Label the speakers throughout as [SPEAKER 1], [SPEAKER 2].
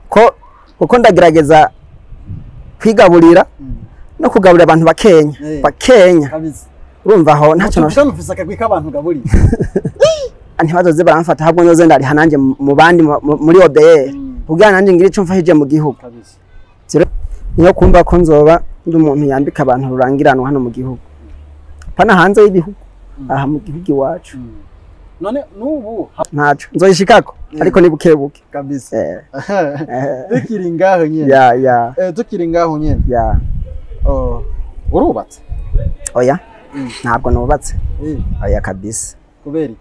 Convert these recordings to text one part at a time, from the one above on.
[SPEAKER 1] Ko kuko ndagerageza kwigaburira no kugaburira abantu bakenya bakenya. Urumva aho ntacyo
[SPEAKER 2] nufise akagwi k'abantu gaburira.
[SPEAKER 1] Ntibazoze baramfata ahubwo nyoze ndariha nanje mu bandi muri OBR kugira nanje ngire ico mfashije mu gihugu. Niyo kumva ko nzoba ndi umuntu yambika abantu rurangiranwa hano mu gihugu, pana hanze y'ibihugu, aha mu gihugu iwacu.
[SPEAKER 2] None nubu
[SPEAKER 1] ntaco nzoyishikako ariko ni buke buke
[SPEAKER 2] kabisa. Tukiri ngaho nyene.
[SPEAKER 1] Ya.
[SPEAKER 2] Tukiri ngaho nyene.
[SPEAKER 1] Ya.
[SPEAKER 2] Oh, urubatse?
[SPEAKER 1] Oya. Ntabwo nubatse. Oya kabisa.
[SPEAKER 2] Kubera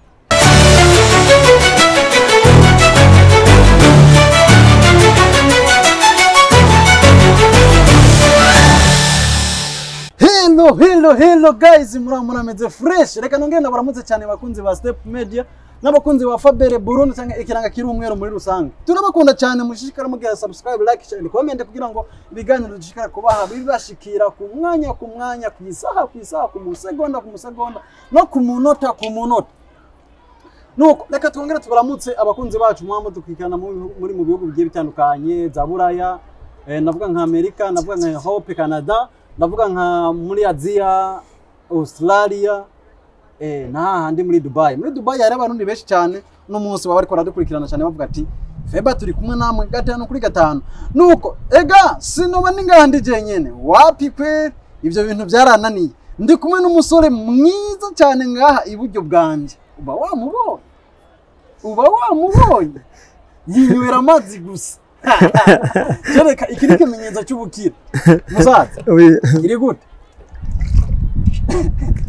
[SPEAKER 2] Hello, hello, hello guys, murameze fresh. Reka nongere ndabaramutse cyane bakunzi ba Step Media n'abakunzi ba Fabere Burundi cyangwa ikiranga kiri umwero muri rusange. Turabakunda cyane, mushishikara mugira subscribe, like, share and comment kugira ngo ibiganiro dushikara kubaha bibashikira ku mwanya ku mwanya, ku isaha ku isaha, ku musegonda ku musegonda no ku munota ku munota. Nuko reka twongere tubaramutse abakunzi bacu mwamwe dukwikana muri mu bihugu bigiye bitandukanye za Buraya, navuga nka Amerika, navuga nka Europe, Canada, ndavuga nka muri Aziya, Australia, na handi muri Dubai. Muri Dubai hari abantu benshi cyane no munsi baba ariko baradukurikirana cyane bavuga ati Feba turi kumwe namwe 5 kuri 5. Nuko ega sinoba ningandi je nyene wapi kwe ivyo bintu byarananiye. Ndi kumwe n'umusore mwiza cyane ngaha iburyo bwanje. Uba wamubonye? Uba wamubonye? Yinywera amazi gusa. Jereka iki ni kimenyetso cy'ubukire. Musaza. Kiri gute?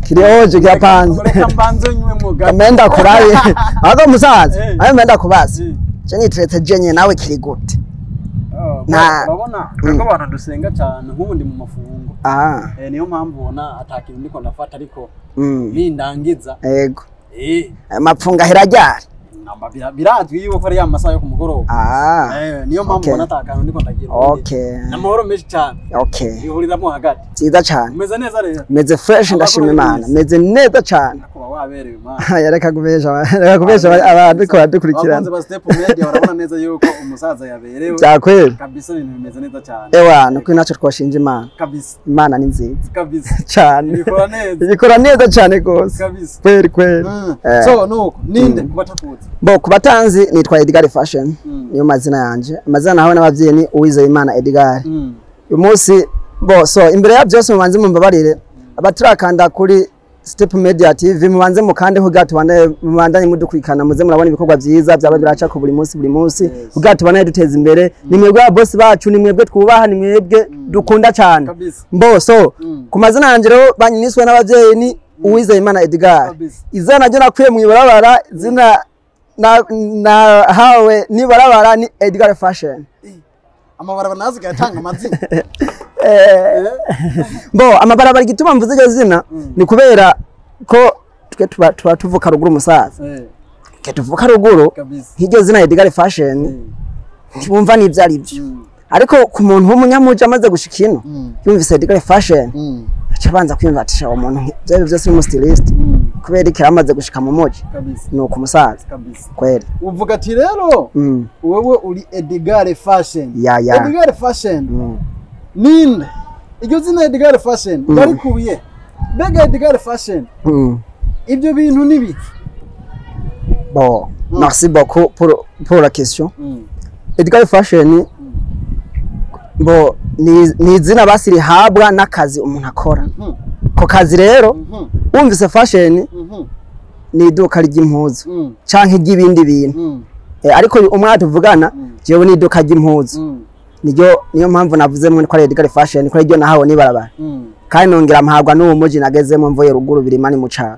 [SPEAKER 1] Kiri oje kyapanze.
[SPEAKER 2] Reka mbanze nywe muga.
[SPEAKER 1] Menda kuraye. Ago musaza, ayo menda kubaza. Je nitretse jenye nawe kiri gute?
[SPEAKER 2] Na urabona ko abantu dusenga cyane nk'ubundi mu mafungo. Niyo mpamvu ubona atakintu ndiko ndafata ariko nindangiza.
[SPEAKER 1] Yego. Amapfunga herajyari.
[SPEAKER 2] Birazwi yuko ari ya masaha yo kumugoroba. Niyo mpamvu ubona atakantu ndiko ndagira.
[SPEAKER 1] Okay.
[SPEAKER 2] Namahoro menshi cyane.
[SPEAKER 1] Okay.
[SPEAKER 2] Ihuriramo hagati.
[SPEAKER 1] Cyiza cyane.
[SPEAKER 2] Meze neza rero.
[SPEAKER 1] Meze fresh ndashima Imana. Meze neza cyane.
[SPEAKER 2] Kuba waberewe Imana.
[SPEAKER 1] Yareka kubesha, reka kubesha abantu ko badukurikirana.
[SPEAKER 2] Abakunzi ba Step Media barabona neza yuko umusaza yaberewe.
[SPEAKER 1] Byakwera.
[SPEAKER 2] Kabisa ibintu bimeze neza cyane.
[SPEAKER 1] Ewa, nuko nacyo twashinje Imana.
[SPEAKER 2] Kabisa.
[SPEAKER 1] Imana ni nziza.
[SPEAKER 2] Kabisa.
[SPEAKER 1] Cyane.
[SPEAKER 2] Ibikora neza.
[SPEAKER 1] Ibikora neza cyane gose.
[SPEAKER 2] Kabisa.
[SPEAKER 1] Kweri kweri.
[SPEAKER 2] So nuko ninde kubatakutse?
[SPEAKER 1] Bo kubatanzi nitwa Edgar Fashion. Niyo mazina yanje. Amazina nahawe n'abavyeyi ni Uwizeyimana Edgar. Uyu munsi bo so imbere ya byose mubanze mumbabarire abaturakanda kuri Step Media TV mubanze mukande kugira tubandanye mubandanye mudukwikana muze murabona ibikorwa byiza byaba biraca ku buri munsi buri munsi kugira tubandanye duteza imbere. Ni mwebwe ba boss bacu, ni mwebwe twubaha, ni mwebwe dukunda cyane. Mbo so ku mazina yanje rero banyiniswe n'abavyeyi ni Uwizeyimana Edgar. Izina ryo nakwiye mu ibarabara, izina na hawe ni barabara ni Edgar Fashion.
[SPEAKER 2] Amabarabara nazi gatanga amazina.
[SPEAKER 1] Bo amabarabara gituma mvuze iryo zina ni kubera ko twe tuba tuvuka ruguru musaza. Twe tuvuka ruguru nk'iryo zina Edgar Fashion ntibumva n'ivyo ari byo. Ariko ku muntu w'umunyamuji amaze gushika ino yumvise Edgar Fashion aca abanza kwiyumva ati shawo umuntu byari byose ni stylist kubera iki amaze gushika mu muji nuko umusaza kweri.
[SPEAKER 2] Uvuga ati rero wewe uri Edgar Fashion.
[SPEAKER 1] Ya.
[SPEAKER 2] Edgar Fashion ninde iryo zina Edgar Fashion yarikubiye? Mbega Edgar Fashion ibyo bintu ni biki?
[SPEAKER 1] Bon, merci beaucoup pour la question. Edgar Fashion bo ni izina basi rihabwa n'akazi umuntu akora. Ko kazi rero wumvise fashion ni iduka ry'impuzu canke ry'ibindi bintu. Ariko umwana tuvugana jewe ni iduka ry'impuzu. Niryo niyo mpamvu navuze mwe ko ari Edgar Fashion ko iryo nahawe nibarabara. Kandi nongera mpabwa n'uwo muji nagezemo mvuye ruguru birimani mu caro.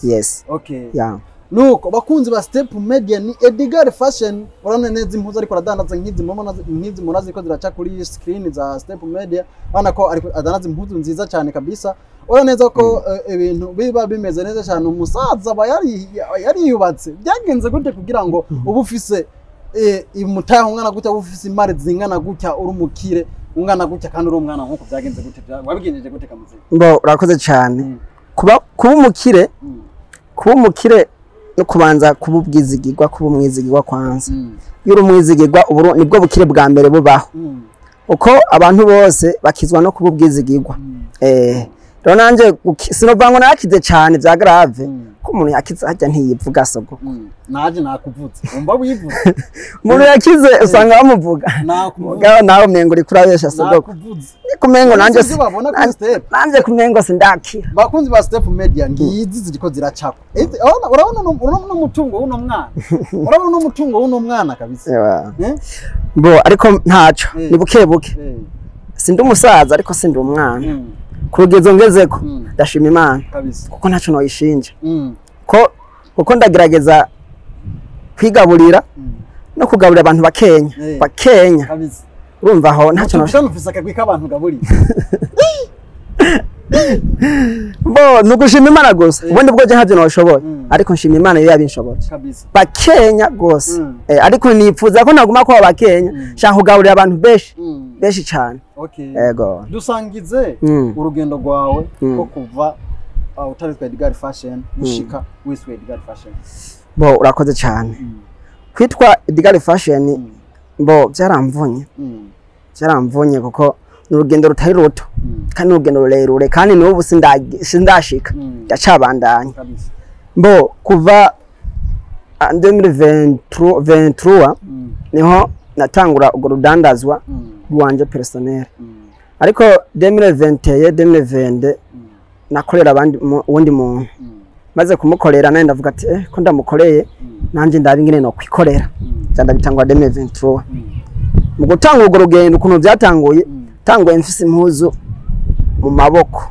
[SPEAKER 1] Yes.
[SPEAKER 2] Okay.
[SPEAKER 1] Yeah.
[SPEAKER 2] Nuko bakunzi ba Step Media ni Edgar Fashion urana neza impuzu ariko aradandaza nkizi mubona nkizi murazi ko ziraca kuri screen za Step Media bana ko ariko adandaza impuzu nziza cyane kabisa. Urana neza ko ibintu biba bimeze neza cyane. Umusaza ba yari yubatse byagenze gute kugira ngo ubu ufise imutaho ungana gutya, ubu ufise imari zingana gutya, uri umukire ungana gutya kandi uri umwana nkuko byagenze gute, wabigenjeje gute kamuze?
[SPEAKER 1] Mbo urakoze cyane. Kuba umukire, kuba umukire no kubanza kuba ubwizigirwa, kuba umwizigirwa kwanza. Iyo uri umwizigirwa ubu nibwo bukire bwa mbere bubaho, uko abantu bose bakizwa no kuba ubwizigirwa. Rero nanje sinova ngo nakize cyane bya grave, ko umuntu yakize hajya ntiyivuga sogo.
[SPEAKER 2] Naje nakuvutse umva wivuze.
[SPEAKER 1] Umuntu yakize usanga bamuvuga.
[SPEAKER 2] Nakuvuze
[SPEAKER 1] nawe umengo uri kurabesha sogo. Kumengo nanje nanje kumengo sindakira.
[SPEAKER 2] Bakunzi ba Step Media ngizi ziriko ziracapa. Urabona urabona umutungo w'uno mwana. Urabona umutungo w'uno mwana kabisa.
[SPEAKER 1] Bo ariko ntaco ni buke buke. Sindi umusaza ariko sindi umwana. Kurugezo ngezeko ndashima Imana kuko ntaco noyishinja. Ko kuko ndagerageza kwigaburira no kugaburira abantu bakenya bakenya. Urumva aho ntaco
[SPEAKER 2] no akagwi k'abantu gaburira.
[SPEAKER 1] Bo nugushima Imana gusa, ubundi bwo je ntavyo noshoboye, ariko nshima Imana iyo yabinshoboye bakenya gose. Ariko nipfuza ko naguma ko bakenya, nshaka kugaburira abantu benshi benshi cyane. Ego
[SPEAKER 2] dusangize urugendo rwawe ko kuva utaritwa Edgar Fashion gushika wiswe Edgar Fashion.
[SPEAKER 1] Bo urakoze cyane. Kwitwa Edgar Fashion bo byaramvunye. Byaramvunye kuko n'urugendo rutari ruto kandi n'urugendo rurerure, kandi n'ubu sindashika ndacabandanya. Bo kuva 2023 niho natangura urwo rudandazwa rwanje personnel, ariko 2021 2022 nakorera abandi uwundi muntu. Maze kumukorera naye ndavuga ati ko ndamukoreye nanje ndabi ngene no kwikorera, ndabitangwa 2023. Mu gutanga urwo rugendo ukuntu byatanguye, tanguye mfise impuzu mu maboko,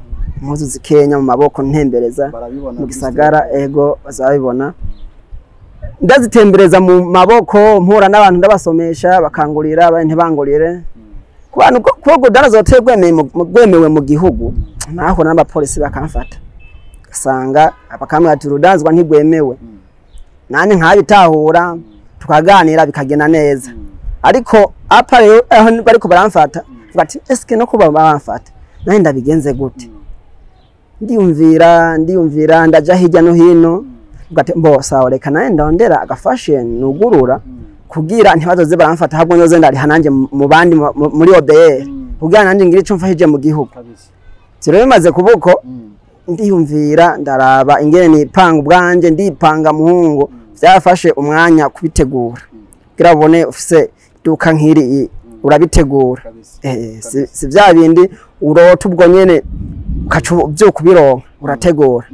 [SPEAKER 1] impuzu zikenya mu maboko ntembereza mu gisagara. Ego bazabibona, ndazitembereza mu maboko mpura n'abantu ndabasomesha bakangurira, abandi ntibangurire. Ku bantu ko godana rwemewe mu gihugu, nahura n'abapolisi bakamfata, usanga bakambwira ati urudanzwa ntigwemewe. Nani nkabitahura tukaganira bikagenda neza. Ariko apa rero aho bariko baramfata bati eske no kuba bamfata nani ndabigenze gute? Ndiyumvira ndaja hirya no hino, ugati mbo sawa reka naye ndondera aga fashion nugurura kugira ntibazoze baramfata, ahubwo nzoze ndariha nanje mu bandi muri OBR kugira nanje ngira ico mfashije mu gihugu. Rero bimaze kubuko ndiyumvira ndaraba ingene nipanga ubwanje, ndipanga muhungu, byafashe umwanya kubitegura kugira ubone ufise duka nkiri urabitegura. Si bya bindi urota ubwo nyene ukaca byo kubironka, urategura.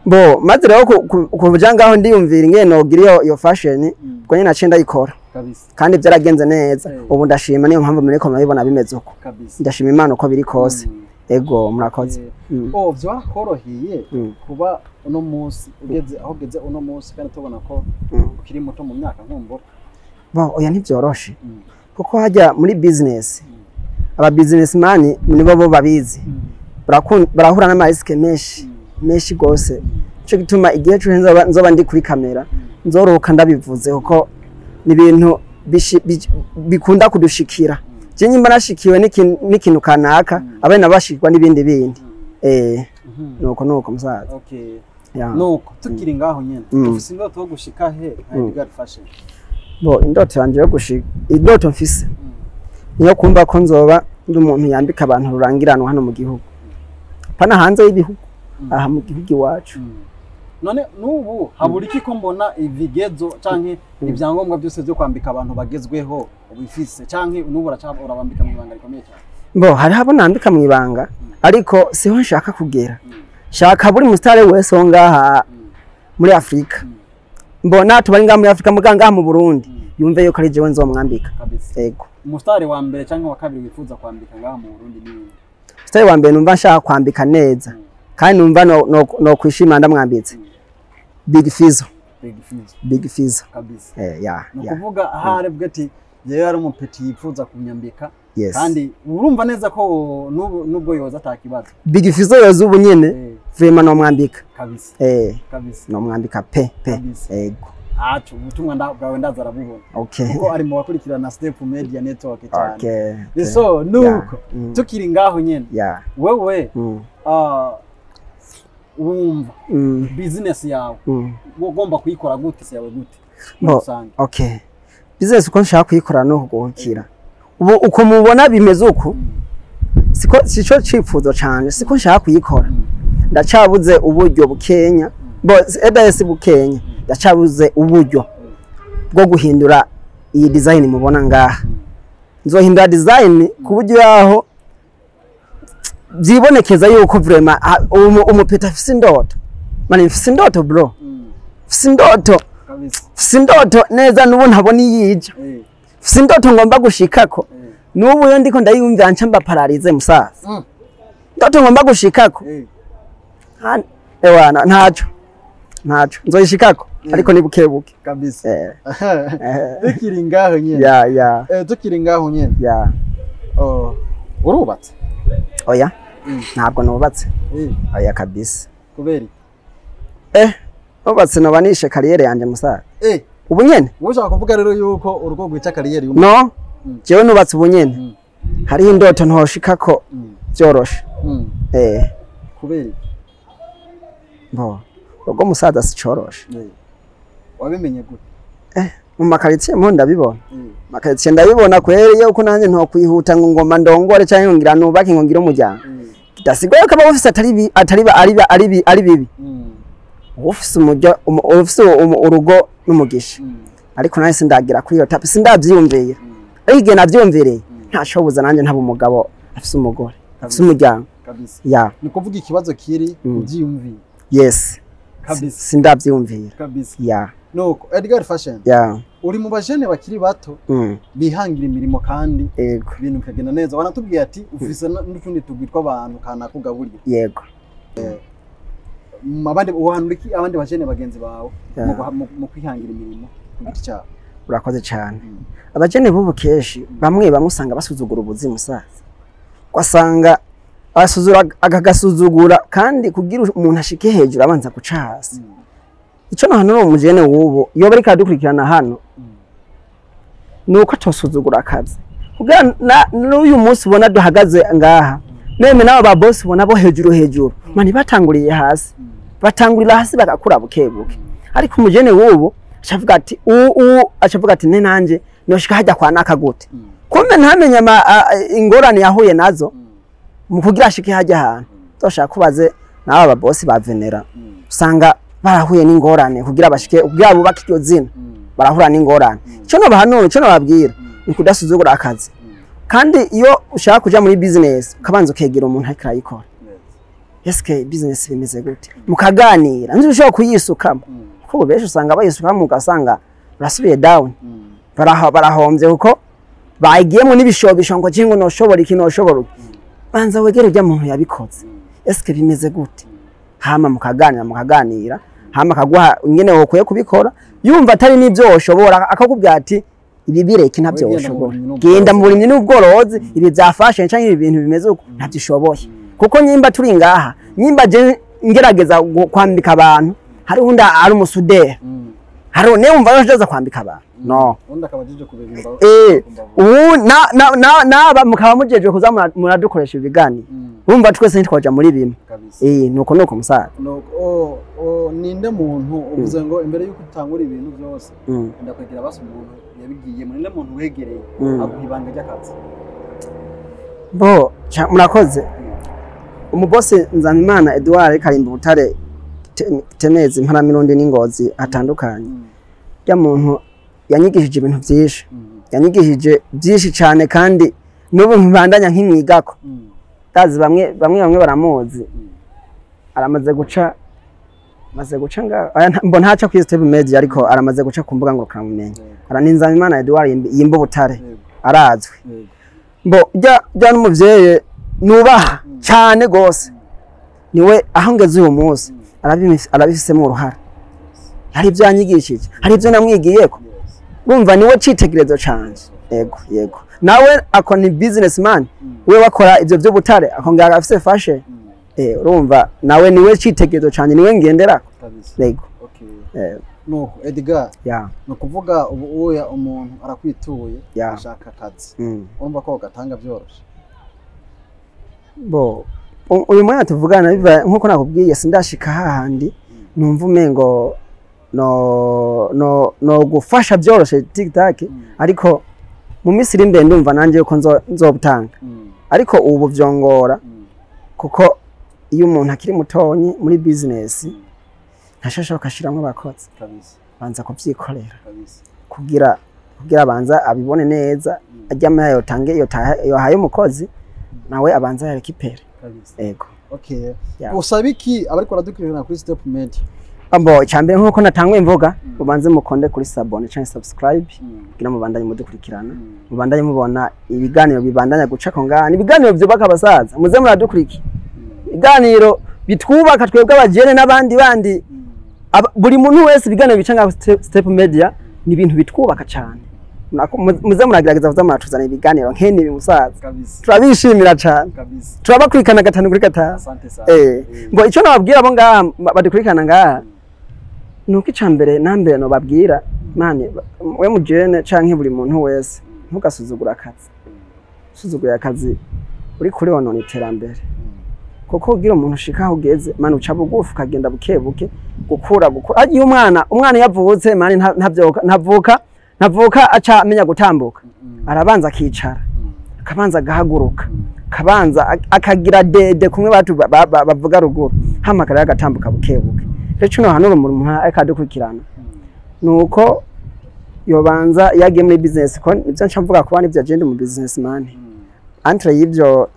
[SPEAKER 1] Bo maze rero kuja ngaho ndiyumvira ingene nogira iyo fashion, ubwo nyene naciye ndayikora kandi byaragenze neza. Ubu ndashima, niyo mpamvu muriko murabibona bimeze uko. Ndashima Imana uko biri kose. Ego murakoze.
[SPEAKER 2] Byarakoroheye kuba uno munsi ugeze aho ugeze uno munsi, kandi tubona ko ukiri muto mu myaka nkumbura.
[SPEAKER 1] Bo oya ntibyoroshe, kuko hajya muri business aba businessman nibo bo babizi, barahura n'amariske menshi menshi gose. Cyo gituma igihe cyo nzoba ndi kuri kamera nzoroka ndabivuze, kuko ni ibintu bikunda kudushikira. Je nyimba nashikiwe n'ikintu kanaka, abana bashikwa n'ibindi bindi. Nuko musaza.
[SPEAKER 2] Okay. Nuko tukiri ngaho nyene ufise indoto yo gushika he Edgar Fashion?
[SPEAKER 1] Bo indoto yanje yo gushika, indoto mfise niyo kumva ko nzoba ndi umuntu yambika abantu rurangiranwa hano mu gihugu, pana hanze y'ibihugu, aha mu gihugu iwacu.
[SPEAKER 2] None nubu habura iki ko mbona ibigezo canke ibyangombwa byose byo kwambika abantu bagezweho ubifise, canke nubu urabambika mu ibanga rikomeye cyane?
[SPEAKER 1] Bo hari habo nambika mu ibanga, ariko siho nshaka kugera. Shaka buri mustare wese ngaha muri Afrika, mbona tubari ngaha muri Afrika, muganga mu Burundi yumve yuko ari jewe nzomwambika. Ego
[SPEAKER 2] umustare wa mbere canke wa kabiri wifuza kwambika ngaha mu Burundi ni?
[SPEAKER 1] Mustare wa mbere numva nshaka kwambika neza kandi numva no kwishima ndamwambitse Big Fizzo. Big Fizzo
[SPEAKER 2] kabisa. Nukuvuga ahari bwe ati jewe ari umupeti yifuza kunyambika, kandi urumva neza ko nubwo yoza atakibazo.
[SPEAKER 1] Big Fizzo yoza ubu nyene vraiment no mwambika
[SPEAKER 2] kabisa. Kabisa
[SPEAKER 1] no mwambika pe pe. Ego
[SPEAKER 2] acu ubutumwa bwawe ndaza arabubona. Kuko ari mu bakurikirana Step Media Network cyane. So nuko tukiri ngaho nyene wewe Wumva business yawe ugomba kuyikora gute, se yawe gute muri
[SPEAKER 1] Bo,
[SPEAKER 2] rusange?
[SPEAKER 1] Okay, business uko nshaka kuyikora no kugukira ubu uko mubona bimeze uku, siko sico cifuzo canje, siko nshaka kuyikora. Ndacabuze uburyo bukenya, bo eda si bukenya, ndacabuze uburyo bwo guhindura iyi design mubona ngaha. Nzohindura design ku buryo yaho byibonekeza yuko vraiment umupeta afise indoto. Man, mfise indoto bro, mfise indoto.
[SPEAKER 2] Kabisa.
[SPEAKER 1] Mfise indoto neza, n'ubu ntabona iyija. Mfise indoto ngomba gushikako. N'ubu iyo ndiko ndayumvira nca mba paralysé musaza. Ndoto ngomba gushikako. Ewana, ntaco ntaco nzoyishikako, ariko ni buke buke.
[SPEAKER 2] Kabisa.
[SPEAKER 1] Eh.
[SPEAKER 2] Tukiri ngaho nyene.
[SPEAKER 1] Ya.
[SPEAKER 2] Tukiri ngaho nyene.
[SPEAKER 1] Ya.
[SPEAKER 2] Oh, urubatse?
[SPEAKER 1] Oya. Ntabwo nubatse. Oya kabisa.
[SPEAKER 2] Kubera iki?
[SPEAKER 1] Nubatse noba nishe carrière yanje musaza. Ubu nyene.
[SPEAKER 2] Wowe ushaka kuvuga rero yuko urugo rwica carrière y'umuntu?
[SPEAKER 1] No. Jewe nubatse ubu nyene, hariho indoto ntoshikako vyoroshe.
[SPEAKER 2] Kubera iki?
[SPEAKER 1] Bo ubwo musaza sicoroshe.
[SPEAKER 2] Wabimenye gute?
[SPEAKER 1] Mu makaritsiye mpo ndabibona. Makaritsiye ndabibona kweri yuko nanjye ntokwihuta ngo ngoma ndongore canke ngo ngira nubake ngo ngire umuryango. Kidasigaye ko aba ufise atari atari ari bibi. Ufise umuryo ufise urugo n'umugisha. Ariko nanjye sindagira kuri iyo étape, sindavyiyumvira. Ariko igihe navyiyumviriye, ntashoboza nanjye ntaba umugabo afise umugore, afise umuryango.
[SPEAKER 2] Kabisa.
[SPEAKER 1] Ya.
[SPEAKER 2] Ni kuvuga ikibazo kiri ubyiyumviye.
[SPEAKER 1] Yes.
[SPEAKER 2] Kabisa.
[SPEAKER 1] Sindavyiyumvira.
[SPEAKER 2] Kabisa.
[SPEAKER 1] Ya.
[SPEAKER 2] Nuko Edgar Fashion,
[SPEAKER 1] Ya.
[SPEAKER 2] uri mu bajene bakiri bato bihangira imirimo kandi ibintu bikagenda neza. Wanatubwiye ati ufise n'utundi tugwi tw'abantu kanakugaburira.
[SPEAKER 1] Yego.
[SPEAKER 2] Abandi uhanura iki abandi bajene bagenzi bawe
[SPEAKER 1] Ya.
[SPEAKER 2] mu kwihangira imirimo ku giti cyabo?
[SPEAKER 1] Urakoze cyane. Abajene b'ubu kenshi bamwe bamwe usanga basuzugura ubuzima musaza, ugasanga asuzura akagasuzugura, kandi kugira umuntu ashike hejuru abanza guca hasi. Ico nohanura uwo mujene w'ubu iyo bariko aradukurikirana hano nuko atosuzugura akazi, kugira n'uyu munsi ubona duhagaze ngaha, même n'abo ba boss ubona bo hejuru hejuru, mani batanguriye hasi, batangurira hasi bagakura buke buke. Ariko umujene w'ubu acavuga ati u acavuga ati ne nanje noshika hajya kwa naka gute? Kumbe ntamenye ingorane yahuye nazo mu kugira ashike hajya ahantu. Toshaka kubaze n'aba ba boss ba Venera, usanga barahuye n'ingorane kugira bashike, kugira bubake iryo zina, barahura n'ingorane. Ico nobahanura, ico nobabwira ni kudasuzugura akazi, kandi iyo ushaka kuja muri business ukabanza ukegera umuntu ariko arayikora: eske business bimeze gute? Mukaganira, nzi ushobora kuyisukamo, kuko ubu benshi usanga bayisukamo ugasanga barasubiye down, barahombye kuko bagiyemo n'ibishobisho ngo je ngo noshobora iki, noshobora iki. Banza wegere ujya muntu yabikoze: eske bimeze gute? Hama mukaganira, mukaganira, hama akaguha ingene wokwiye kubikora, yumva atari n'ibyo woshobora akakubwira ati ibi bireke, ntabyo
[SPEAKER 2] Wowe genda mu
[SPEAKER 1] woshobora.
[SPEAKER 2] burimyi n'ubworozi.
[SPEAKER 1] Genda mu burimyi n'ubworozi, ibi bya fashion canke ibi bintu bimeze uko ntabyo ushoboye, kuko nyimba turi ngaha, nyimba je ngerageza kwambika abantu, hariho undi ari umusuderi, hariho niyo wumva yoshobora kwambika abantu no
[SPEAKER 2] Undi akaba ajeje kubibimba.
[SPEAKER 1] Ubu na na na naba mukaba mujejwe kuza muradukoresha ibiganiro, urumva twese ntitwaja muri bimwe.
[SPEAKER 2] Kabisa.
[SPEAKER 1] Nuko musaza.
[SPEAKER 2] Nuko ninde muntu uvuze ngo imbere yuko utangura ibintu byose ndakwegera basi umuntu yabigiyemo, ninde muntu wegereye aguha ibanga ry'akazi?
[SPEAKER 1] Bo murakoze. Umubosi Nzamimana Edouard Karimba Butare, Temezi, Mparamirundi n'Ingozi hatandukanye, ya muntu yanyigishije ibintu byinshi, yanyigishije byinshi cyane, kandi n'ubu nkibandanya nkimwigako. Ndazi bamwe baramuzi. Aramaze guca, amaze guca nga aya mbo ntaca kuri Step Media, ariko aramaze guca ku mbuga ngurukanabumenyi. Ara ni Nzamimana Edouard yimba Butare. Arazwi. Mbo jya n'umuvyeyi nubaha cyane gose, niwe aho ngeze uyu munsi arabifisemo uruhara. Hari ibyo yanyigishije, hari ibyo namwigiyeko. Urumva niwe citegerezo canje. Yego, nawe ako ni businessman, we wakora ivyo by'ubutare akongera afise fashion. Urumva nawe niwe citegerezo canje, niwe ngenderako.
[SPEAKER 2] Kabisa.
[SPEAKER 1] Yego.
[SPEAKER 2] Okay. Nuko Edgar,
[SPEAKER 1] Ya.
[SPEAKER 2] ni ukuvuga ubu uya umuntu arakwituye
[SPEAKER 1] Ya.
[SPEAKER 2] ashaka akazi, urumva ko gatanga byoroshe?
[SPEAKER 1] Bo Uyu mwanya tuvugana, biva nkuko nakubwiye, sindashika hahandi numva umengo no gufasha byoroshe TikTok, ariko mu minsi iri imbere ndumva nanjye yuko nzobutanga, ariko ubu vyongora kuko iyo umuntu akiri mutonyi muri business ntashobora ashiramwo abakozi, banza kuvyikorera kugira abanza abibone neza, ajya yotange yohaye umukozi nawe abanza yarekipere. Ego.
[SPEAKER 2] Okay.
[SPEAKER 1] Yeah.
[SPEAKER 2] Usaba iki abariko baradukurikirana kuri Step Media?
[SPEAKER 1] Ambo icyambere, nkuko natanguye mvuga, ubanze mukonde kuri s'abonner canke subscribe kugira mubandanye mudukurikirana, mubandanye mubona ibiganiro bibandanya guca ko ngaha. Ni ibiganiro byubaka abasaza, muze muradukurikira, ibiganiro bitwubaka twebwe abajene n'abandi bandi. Buri muntu wese, ibiganiro bica ngaha Step Media ni ibintu bitwubaka cyane. Muze muragerageza kuza muratuzana ibiganiro nk'eni musaza. Turabishimira cyane. Turabakurikirana gatanu kuri gatanu.
[SPEAKER 2] Asante sana.
[SPEAKER 1] Ngo icyo nababwira abo ngaha badukurikirana ngaha nuko icambere nambere nobabwira, mani we mujene canke buri muntu wese, ntugasuzugura akazi. Usuzugura akazi uri kuri wonona iterambere, kuko ugira umuntu ushika aho ugeze, mani, uca bugufi ukagenda buke buke gukura. Iyo umwana yavutse, mani, ntavuka aca amenya gutambuka. Arabanza akicara, akabanza agahaguruka, akabanza akagira dede kumwe batu bavuga ruguru, hamagara agatambuka buke buke. Rero cino hanura umuntu ariko adukurikirana nuko yobanza yagiye muri business, ko nivyo nca mvuga kuba nivyo agenda mu business man. Entre y'ivyo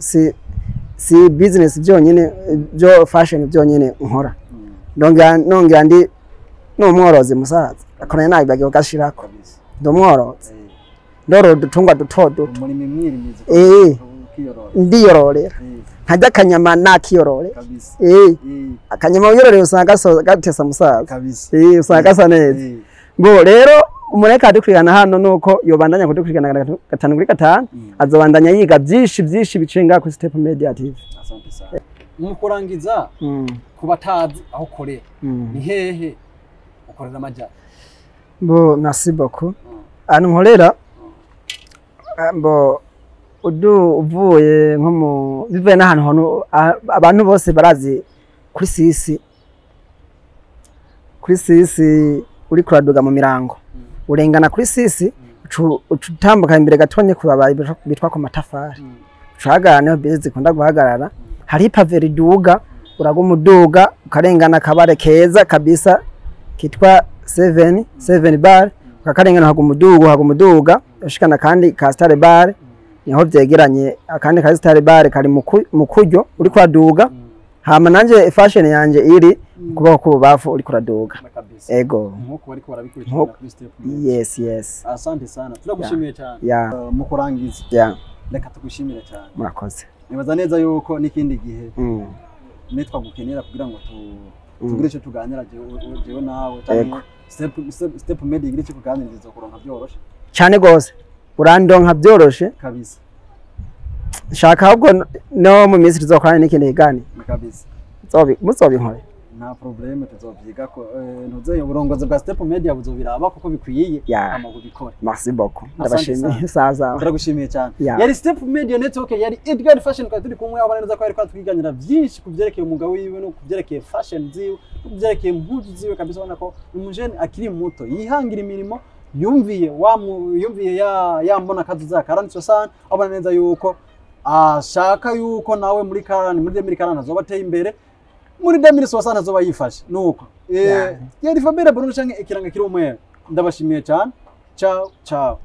[SPEAKER 1] si business byonyine byo fashion byonyine nkora, nongera ndi n'umworozi musaza, akoranye nabi bagiye gashirako. Ndi umworozi, ndorora udutungwa duto duto.
[SPEAKER 2] Umurimi mwirimizi. Ukiyorora.
[SPEAKER 1] Ndiyororera, nkarya akanyama nakiyorore. Akanyama wiyororeye usanga gatesa musaza. Usanga gasa neza. Ngo rero umuntu adukurikirana hano nuko yobandanya kudukurikirana gatanu kuri gatanu, azobandanya yiga byinshi byinshi biciye ngaha kuri Step Media TV.
[SPEAKER 2] Asante sana. Mu kurangiza, ku batazi aho ukorera, ni hehe ukorera amajyana?
[SPEAKER 1] Bo, merci beaucoup. Ahantu nkorera, mbo udu uvuye nko mu bivuye n'ahantu hono abantu bose barazi kuri sisi, kuri sisi uri kuraduga mu mirango, urengana kuri sisi, uca utambuka imbere gatonye kubabaye bitwa ku matafari, ucahagarara niho bisi zikunda guhagarara. Hari ipave riduga, uraguma uduga ukarengana akabare keza kabisa kitwa Seven Seven Bar, ukakarengana haguma uduga, haguma uduga ushikana kandi ka Star Bar, niho vyegeranye. Akandi ka Star Bar kari mu kuryo uri kuraduga. Hama nanje fashion yanje iri kuboko k'ububafu uri kuraduga. Ego.
[SPEAKER 2] Nkuko bariko barabikurikirana kuri Step Media.
[SPEAKER 1] Yes.
[SPEAKER 2] Asante sana, turagushimiye cyane. Mu kurangiza, reka tugushimire cyane.
[SPEAKER 1] Murakoze.
[SPEAKER 2] Nibaza neza yuko n'ikindi gihe nitwa gukenera kugira ngo tugire icyo tuganira jewe nawe
[SPEAKER 1] Yego.
[SPEAKER 2] canke Step Media igire icyo kuganiriza, kuronka byoroshe.
[SPEAKER 1] Cyane gose, urandonka byoroshe. Shaka ahubwo no mu minsi tuzokorana n'ikindi kiganiro. Muzobinkore.
[SPEAKER 2] Nta problème, tuzovyiga ko ntuzeye uburongozi bwa Step Media buzobiraba kuko bikwiye hama bubikore.
[SPEAKER 1] Merci beaucoup.
[SPEAKER 2] Asante.
[SPEAKER 1] Ndabashimiye saza.
[SPEAKER 2] Turagushimiye cyane.
[SPEAKER 1] Yeah.
[SPEAKER 2] Yari Step Media Network, yari Edgar Fashion twari turi kumwe, abana neza ko ariko twiganira byinshi ku byerekeye umwuga wiwe no ku byerekeye fashion ziwe no ku byerekeye impuzu ziwe kabisa. Ubona ko umujene akiri muto yihangira imirimo, yumviye wa yumviye ya yambona kazuza karantse sana, abona neza yuko ashaka yuko nawe muri karani muri 2040 azoba ateye imbere, muri 2060 azoba yifashe nuko.
[SPEAKER 1] Yeah.
[SPEAKER 2] Yari Fabere Bruno canke ikiranga kiri umwe. Ndabashimiye cyane. Ciao ciao.